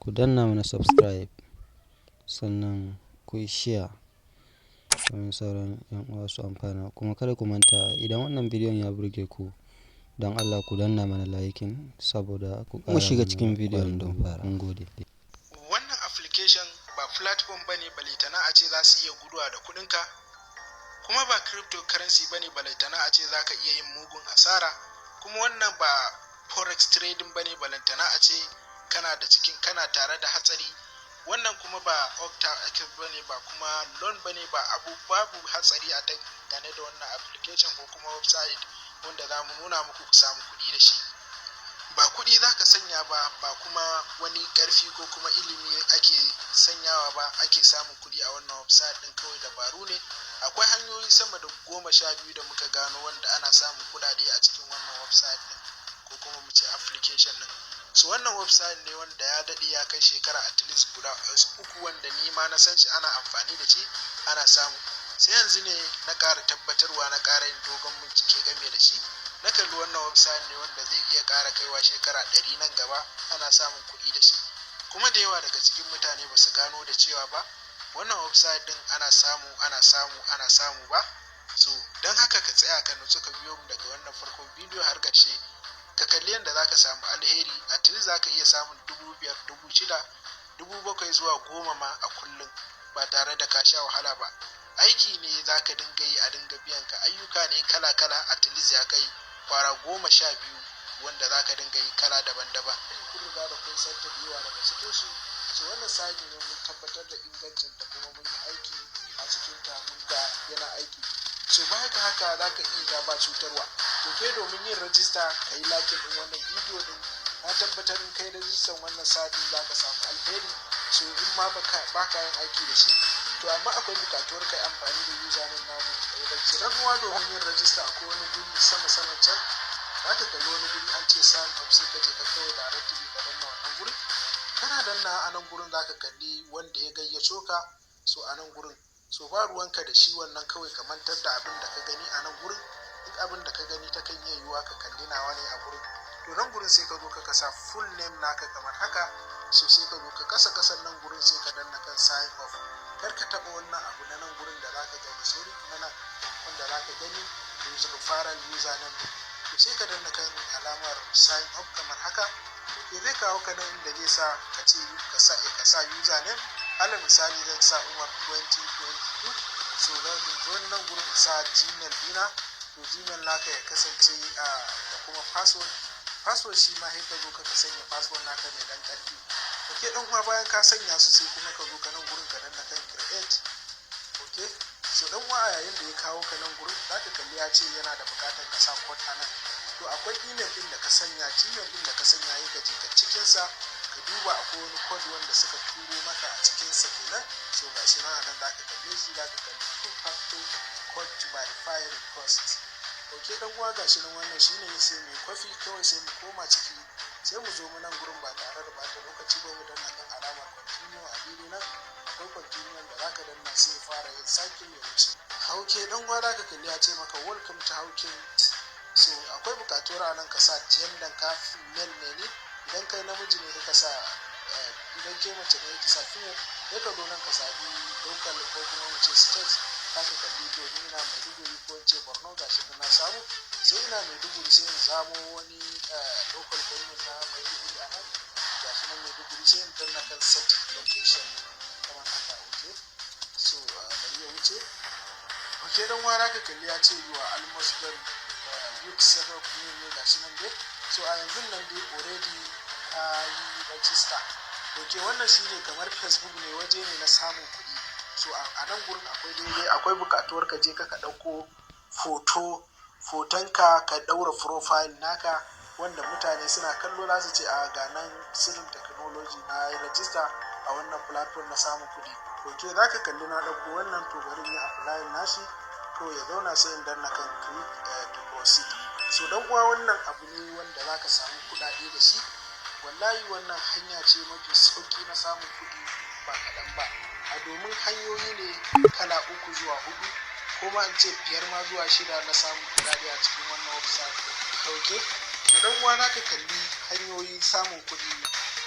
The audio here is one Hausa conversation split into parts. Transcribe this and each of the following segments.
Ku danna mana subscribe, sannan ku yi share domin sauran 'yan uwa su amfana. Kuma kada ku manta, idan wannan bidiyon ya burge ku, don Allah ku danna mana liking saboda ku mu shiga cikin bidiyon don fara. Mun gode. Wannan application ba platform bane, balantana a ce za su iya guduwa da kudinka, kuma ba cryptocurrency bane, balantana a ce za ka iya yin mugun asara. Kuma wannan ba forex trading bane, balantana a ce kana da cikin kana tare da hatsari. Wannan kuma ba octa bane, ba kuma loan bane, ba abu babu hatsari a dangane da wannan application ko kuma website wanda za mu nuna muku ku samu kuɗi da shi. Ba kuɗi za ka sanya ba, ba kuma wani ƙarfi ko kuma ilimi ake sanyawa ba ake samun kuɗi a wannan website ɗin. Kawai dabaru ne. Akwai hanyoyi sama da 12 da muka gano wanda ana samun kuɗaɗe a cikin wannan website ɗin, ko kuma mu ce application ɗin. So wannan website ne wanda ya daɗe, ya kai shekara at least guda 3 wanda ni ma na san shi, ana amfani da shi, ana samu. Sai yanzu ne na ƙara tabbatarwa, na ƙara yin dogon bincike game da shi. Na kalli wannan website ne wanda zai iya ƙara kaiwa shekara 100 nan gaba ana samun kuɗi da shi. Kuma da yawa daga cikin mutane ba su gano da cewa ba wannan website din ana samu, ana samu, ana samu ba. So don haka ka tsaya ka nutsu, ka biyo mu daga wannan farkon bidiyo har ƙarshe, ka kalli yadda za ka samu alheri. At least za ka iya samun 5,000, 6,000, 7,000 zuwa 10 ma a kullum ba tare da ka sha wahala ba. Aiki ne za ka dinga yi, a dinga biyan ka. Ayyuka ne kala-kala, at least ya kai kwara 12 wanda za ka dinga yi kala daban-daban. Kun riga da kun san ta, da yawa daga cikin su. So wannan site ne mun tabbatar da ingancin ta, kuma mun yi aiki a cikin ta, mun ga yana aiki. So baya ga haka, za ka iya ga ba cutarwa. To ke domin yin rajista, ka yi liking din wannan bidiyo din. Na tabbatar in kai rajistan wannan site za ka samu alheri. So in ma baka yin aiki da shi, to amma akwai bukatuwar kai amfani da username namu ka yi rajista. Dan uwa, domin yin rajista, akwai wani guri sama saman can, za ka kalli wani guri an ce "sign up". Sai ka je ka kawai directly ka danna wannan guri. Kana danna a nan gurin, za ka kalli wanda ya gayyaco ka. So a nan gurin, so ba ruwanka da shi wannan, kawai ka mantar da abin da ka gani a nan gurin. Duk abin da ka gani ta kan iya yiwuwa ka kalli nawa ne a gurin. To nan gurin sai ka zo ka kasa full name naka kamar haka. So sai ka zo ka kasa kasan nan gurin, sai ka danna kan "sign up". Kar ka taba wannan abu na nan gurin da zaka gani, sorry, na nan wanda zaka gani user referral username ne. To sai ka danna kan alamar "sign up" kamar haka. To zai kawo ka nan inda zai sa ka ce ka sa username. Alal misali, zan sa Umar 2022. So zan zo nan gurin sa Gmail dina. To Gmail naka ya kasance da kuma password. Password shi ma sai ka zo ka sanya password naka mai dan karfi. Ok, dan uwa, bayan ka sanya su, sai kuma ka zo ka nan gurin ka danna kan "create". Ok, so dan uwa, a yayin da ya kawo ka nan gurin, zaka kalli ya ce yana da bukatar ka sa code a nan. To akwai email din da ka sanya, Gmail din da ka sanya, ya ka je ka cikin sa ka duba, akwai wani code wanda suka turo maka a cikin sa kenan. So gashi nan, anan zaka kalle shi, zaka kalli "two factor code to verify request". Ok, dan uwa, gashi nan, wannan shine. Sai mu kwafi kawai, sai mu koma ciki, sai mu zo mu nan gurin ba tare da bata lokaci ba, mu danna kan alamar "continue". A daidai nan akwai "continue" da zaka danna, sai ya fara yin cycle ya wuce. Ok, dan uwa, zaka kalli ya ce maka "Welcome to Hawking". So akwai bukatuwar a nan ka sa gender ka, male ne ni. Idan kai namiji ne ka sa, idan ke mace ne ki sa female. Sai ka zo nan ka zaɓi local ko kuma mu ce state. Za ka kalli domin ina Maiduguri, ko in ce Borno, gashi na samu. Sai ina Maiduguri, sai in samo wani local government na Maiduguri a nan. Gashi nan Maiduguri, sai in danna kan "set location" kamar haka. Ok, so bari ya wuce. Ok, dan uwa, ka kalli ya ce "You are almost done with setup" ne, gashi nan dai. So a yanzu nan dai already ka yi register. Ok, wannan shine kamar Facebook ne, waje ne na samun kuɗi. So a nan gurin akwai daidai, akwai buƙatuwar ka je ka ɗauko foto, fotonka, ka ɗaura profile naka wanda mutane suna kallo za su ce a ga nan Sirrin Technology na yi register a wannan platform na samun kuɗi. Ok, za ka kalli na ɗauko wannan. To bari in yi applying nashi to ya zauna, sai in danna kan "click to proceed". So dan uwa, wannan abu ne wanda za ka samu kuɗaɗe da shi. Wallahi wannan hanya ce mafi sauƙi na samun kuɗi, ba kaɗan ba, a domin hanyoyi ne kala uku zuwa hudu, ko ma in ce biyar ma zuwa shida na samun kuɗaɗe a cikin wannan website. Ok, to dan uwa, za ka kalli hanyoyin samun kuɗi.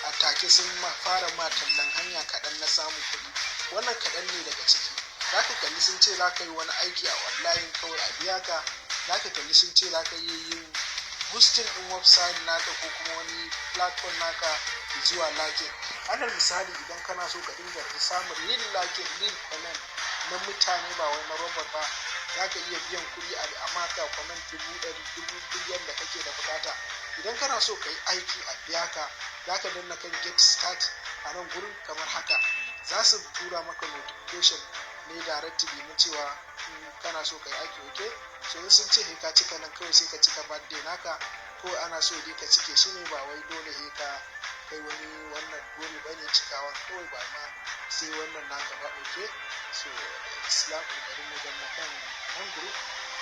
A take sun fara ma tallan hanya kaɗan na samun kuɗi. Wannan kaɗan ne daga ciki. Za ka kalli sun ce za ka yi wani aiki a online kawai a biya ka. Za ka kalli sun ce za ka iya yin boosting ɗin website naka ko kuma wani platform naka zuwa liking. Alal misali, idan kana so ka dinga samun real liking, real comment na mutane, ba wai na robot ba, za ka iya biyan kuɗi a maka comment 100,000, dubu duk yadda kake da bukata. Idan kana so ka yi aiki a biya ka, za ka danna kan "Get start" a nan gurin kamar haka. Za su tura maka notification ne directly na cewa kana so ka yi aiki. Okay, so in sun ce he ka cika nan, kawai sai ka cika birthday naka. Kawai ana so dai ka cike shi ne, ba wai dole he ka kai wani wannan dole bane cikawan, kawai ba ma sai wannan naka ba. Okay, so Islam, bari mu danna kan nan group.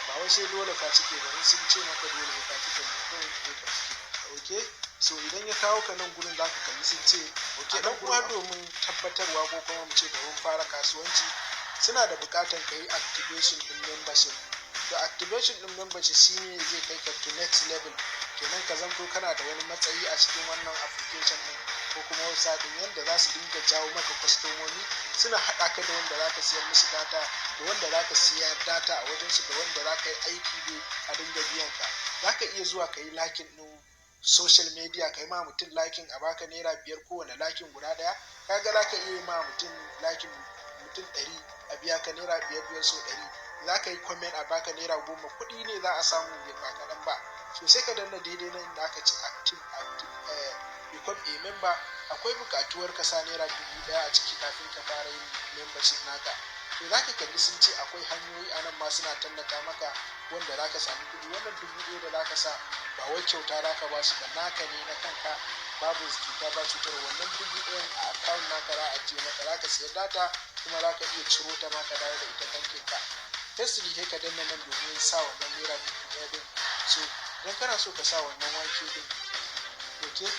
Ba wai sai dole ka cike ba. In sun ce maka dole ka cike ne, kawai sai ka cike. Okay, so idan ya kawo ka nan gurin, zaka kalli sun ce, okay, dan uwa, domin tabbatarwa ko kuma mu ce domin fara kasuwanci, suna da buƙatar ka yi activation din membership. To, activation din membership shine zai kai ka to next level kenan, ka zamto kana da wani matsayi a cikin wannan application din ko kuma website din, yadda za su dinga jawo maka kwastomomi, suna haɗa ka da wanda za ka siyar musu data, da wanda za ka siya data a wajensu, da wanda za ka yi aiki dai a dinga biyan ka. Za ka iya zuwa ka yi liking ɗin social media, ka yi ma mutum liking a baka ₦5 kowane liking guda ɗaya. Kaga za ka iya ma mutum liking mutum 100, a biya ka ₦5 5 so 100. Za ka yi comment a baka ₦10. Kuɗi ne za a samu ba kaɗan ba. So sai ka danna daidai nan da aka ce active, become a member. Akwai buƙatuwar ka sa ₦1,000 a ciki kafin ka fara yin membership naka. To, za ka kalli sun ce akwai hanyoyi a nan ma suna tallata maka wanda za ka sami kuɗi. Wannan 1,000 da za ka sa ba wai kyauta za ka ba su ba, naka ne na kanka, babu cuta ba cutar. Wannan 1,000n a account naka za a je maka, za ka siya data kuma za ka iya ciro ta ma ka dawo da ita bankin ka. Firstly, sai ka danna nan domin sa wannan ₦1,000 din. So idan kana so ka sa wannan 1K din, okay,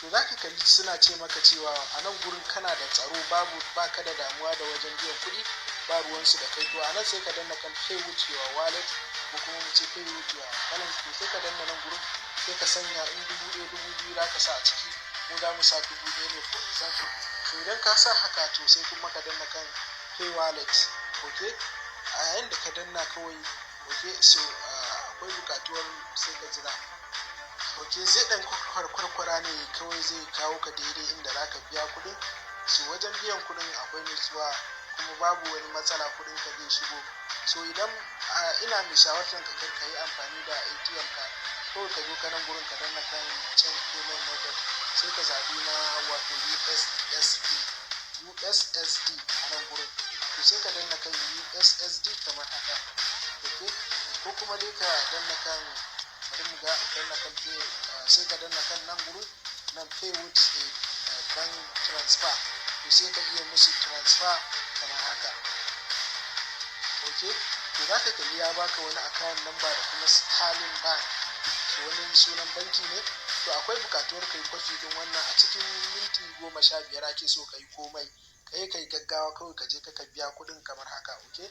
so za ka kalli suna ce maka cewa a nan gurin kana da tsaro, babu baka da damuwa da wajen biyan kuɗi, ba ruwansu da kai. To, a nan sai ka danna kan "Pay with your wallet" ko kuma mu ce "Pay with your balance". To, sai ka danna nan gurin, sai ka sanya in 1,000, 2,000 za ka sa a ciki. Mu za mu sa 1,000 ne, for example. So idan ka sa haka, to sai kuma ka danna kan "Pay wallet". Okay, a yayin da ka danna kawai, okay, so akwai bukatuwar sai ka jira. Ok, zai dan kwarkwara ne kawai, zai kawo ka daidai inda za ka biya kuɗin. So wajen biyan kuɗin akwai nutsuwa kuma babu wani matsala, kuɗin ka zai shigo. So idan ina mai shawartar ka, kar ka yi amfani da ATM card. Kawai ka zo ka nan gurin, ka danna kan "Change payment method", sai ka zaɓi na wato USSD, USSD a nan gurin. To, sai ka danna kan USSD kamar haka. Ok, ko kuma dai ka danna kan, bari mu ga, danna kan pay, sai ka danna kan nan gurin nan, "Pay with a bank transfer". To, sai ka iya musu transfer kamar haka. Ok, to za ka kalli ya baka wani account number da kuma Sterling Bank, to wani sunan banki ne. To, akwai bukatuwar kai kwafi din wannan. A cikin minti 15 ake so ka yi komai, ka yi kai gaggawa kawai ka je ka biya kuɗin kamar haka. Okay.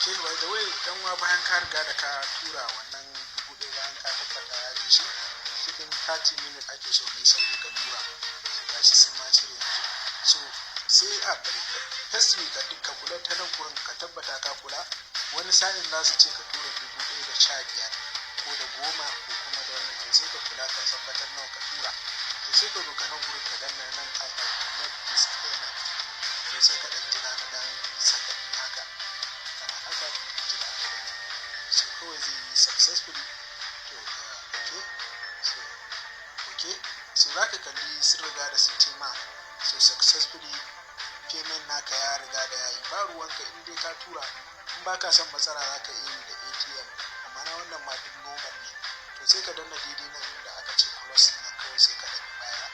Okay, by the way, dan uwa, bayan ka riga da ka tura wannan 1,000, bayan ka tabbata ya ji shi, cikin 30 minutes ake so kai sauri ka tura. So gashi sun ma cire yanzu. So sai a firstly ka ka kula ta nan gurin, ka tabbata ka kula. Wani sa'in za su ce ka tura 1,015 ko da 10 ko kuma da wannan. To, sai ka kula ka tabbatar nawa ka tura. To, sai ka zo ka nan gurin, ka danna nan a "Make this payment". To, sai ka dan jira na dan sakanni haka, kamar haka, jira. So kawai zai yi successfully. To, okay, so okay, so za ka kalli sun riga da sun ce ma so successfully payment naka ya riga da yayi. Ba ruwanka in dai ka tura. In ba ka son matsala, za ka iya yi da ATM, amma na wannan ma duk normal ne. To, sai ka danna daidai nan da aka ce "Close" nan, kawai sai ka ɗan baya.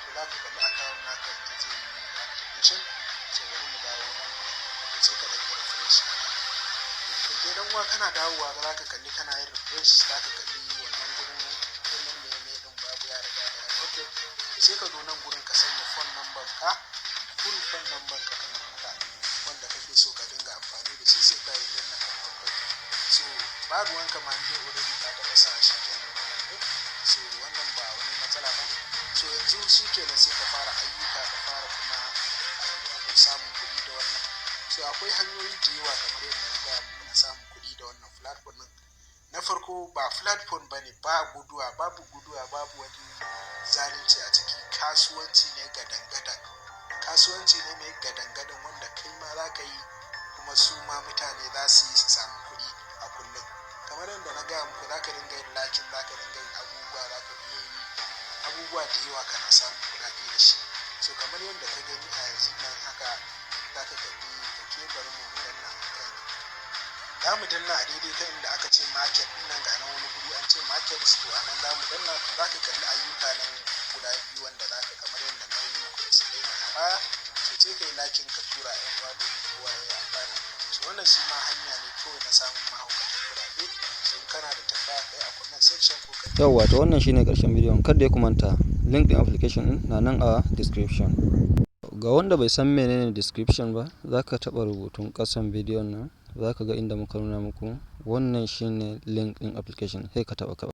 To, za ka kalli account naka yanzu zai yi. So bari mu dawo nan. To sai ka ɗan yi refresh. To dai dan uwa, kana dawowa za ka kalli, kana yin refresh, za ka kalli wannan gurin payment mene din babu, ya riga da ya update. To sai ka zo nan gurin ka sanya phone number ka, full phone number ka kamar haka, wanda kake so ka dinga amfani da shi. Sai ka yi danna kan update. So ba ruwanka ma, dai already ka taɓa sa shi kenan, wannan ne. So wannan ba wani matsala ba ne. So yanzu shi kenan, sai ka fara ayyuka, ka fara kuma samun kuɗi da wannan. So akwai hanyoyi da yawa, kamar yadda na gaya muku, na samun kuɗi da wannan platform ɗin. Na farko, ba platform ba ne, ba guduwa, babu guduwa, babu wani zalunci a ciki. Kasuwanci ne gadan-gadan, kasuwanci ne mai gadan-gadan, wanda kai ma za ka yi kuma su ma mutane za su yi su samu kuɗi a kullum. Kamar yadda na gaya muku, za ka dinga yin liking, za ka dinga yin abubuwa, za ka iya yi abubuwa da yawa, kana samun kuɗaɗe da shi. So kamar yadda ka gani a yanzu nan haka, za ka kalli. Ok, bari mu danna kan, za mu danna a daidai kan inda aka ce market din nan. Ga nan wani guri an ce market, to a nan za mu danna. Za ka kalli ayyuka nan guda biyu wanda za ka, kamar yadda na yi muku explain a baya. So sai ka yi liking, ka tura yan uwa domin kowa ya yi amfani. So wannan shi ma hanya ne kawai na samun mahaukatan kuɗaɗe. So in kana da tambaya, kai a comment section ko ka Yauwa, to wannan shine karshen bidiyon. Kada ya ku manta, link din application din na nan a description. Ga wanda bai san menene description ba, za ka taɓa rubutun ƙasan bidiyon nan, za ka ga inda muka nuna muku wannan shine link din application, sai ka taɓa ka.